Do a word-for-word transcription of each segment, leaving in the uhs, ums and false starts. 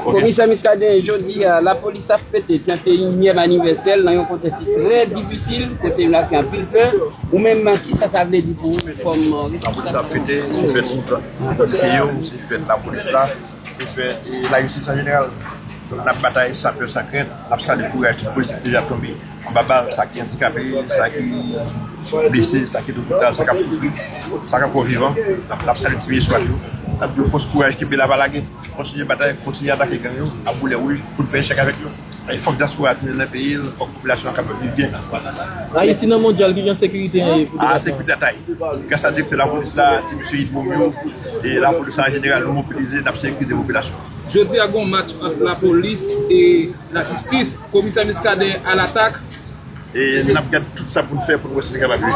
Komisè Muscadin, jodi a, lapolis ap fete trannteyinyèm anivèsè l nan yon kontèks ki trè difisil, kote l make anpil fè. Ou menm, kisa sa vle di pou ou kòm responsab? Lapolis ap fete, se fèt polisye yo, se fèt lapolis la, se fèt, e, lajistis an jeneral. Donk, n ap batay san pè, san krent, n ap salye kouraj tout polisye ki deja tonbe anba bal, sa ki andikape, sa ki blese, sa ki lopital, sa k ap soufri, sa k ankò vivan. N ap, n ap salye ti mesye swat yo. N ap di yo fòs kouraj, kenbe la, pa lage. Kontinye batay, kontinye atake gang yo ak boulè wouj pou n fè echèk avèk yo. E fòk dyaspora tounen nan peyi l, fòk popilasyon an kapab viv byen. Ayiti nan mondyal, kijan sekirite an ye pou departman? Ah, sekirite a tay. Gras a direktè lapolis la, ti mesye Yid Momyo, e lapolis an jeneral, nou mobilize, n ap sekirize popilasyon. Jodi a, gen yon match ant lapolis e lajistis. Komisè Muscadin à l'attaque. E n ap gad tout sa pou n fè pou n wè si n kapab jwe.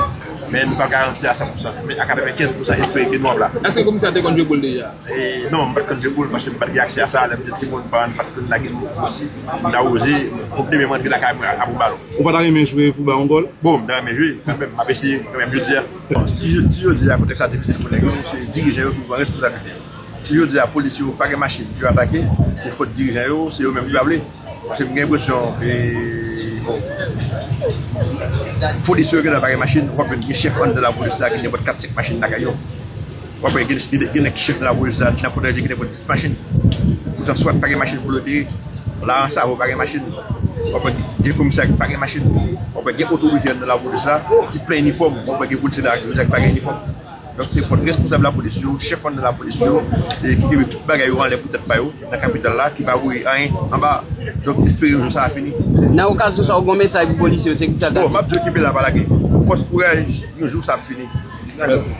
Men nou pa garanti a san pou san. Men a katrevenkenz pou san espere ke nou ap la. Èske komisè a te konn jwe boul deja? E non, m pa t konn jwe boul paske m pa t gen aksè a sa. Lè m te timoun, paran m pa t konn lage m osi. M ta woze, pwobleme m antre lakay mwen apre balon. Ou pa ta renmen jwe pou bay yon gòl? Bon, m ta renmen jwe, kanmenm, m ap eseye kanmenm jodi a. Bon, si, si jodi a kontèks la difisil pou nèg yo, se dirijan yo ki pran responsablite yo. Si jodi a polis yo pa gen machin pou yo atake, se fòt dirijan yo, se yo menm ki pa vle. Paske m gen enpresyon, e, bon, polis yo genlè pa gen machin, w ap jwenn gen chèf anndan lapolis la ki gen nenpòt kat senk machin lakay yo. W ap wè gen, gen, gen nèg ki chèf nan lapolis la, nan kote gen nenpòt dis machin. Poutan swat pa gen machin pou l opere. La Anse Arreau pa gen machin. W ap wè gen komisè ki pa gen machin. W ap wè gen otorite anndan lapolis la ki plen inifòm. W ap wè gen polisye la ki pa gen inifòm. Donk, se fòt responsab lapolis yo, chèf anndan lapolis yo, e ki kenbe tout bagay yo anlè pou tèt pa yo, nan kapital la, ki pa voye anyen anba. Donk, espere yon jou sa a fini. Nan okazyon sa, w gen yon mesaj pou polisye yo, se kisa l ta? Bon, m ap di yo kenbe la, pa lage. Fòs, kouraj, yon jou sa ap fini. Mèsi.